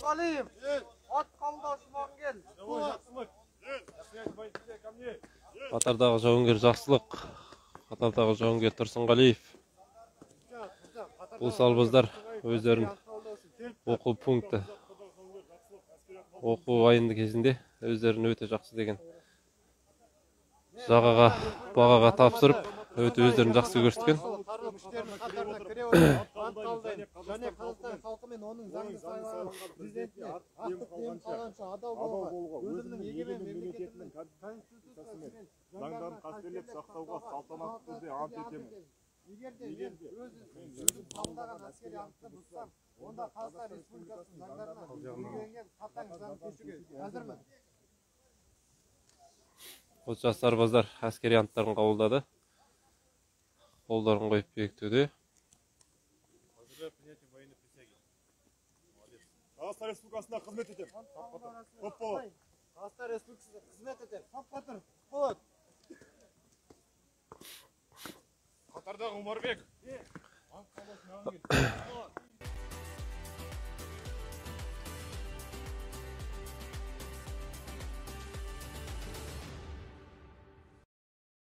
Тұрсынғалиев. Ат қабылдаушы Маңгел. Қатардағы жауынгер Жақсылық, қатардағы жауынгер Тұрсынғалиев. Бұл сарбаздар өздерін оқу пункті, оқу айынды кезінде өздерін өте жақсы деген жағаға, бағаға тапсырып, өте өздерін жақсы көрсеткен. Қарулы күштерінің қатарына кіре отырып, ант қабылдаймын және Қазақстан халқы мен оның заңды сайланған президентіне ақтық демім қалғанша адал болуға, өзімнің егемен мемлекетімнің конституциясы мен заңдарын қастерлеп сақтауға салтанатты түрде ант етемін. Егер де мен өзім қабылдаған әскери антты бұзсам, онда Қазақстан Республикасының заңдарына белгіленген қатаң жазаны кешуге әзірмін. Осы жас сарбаздар әскери анттарын қабылдады. Қолдарын қойып бекітуде. Қазақстан Республикасына қызмет етемін. Көп болады. Қазақстан Республикасына қызмет етемін. Сап батыр, болады. Қатардағы Омарбек.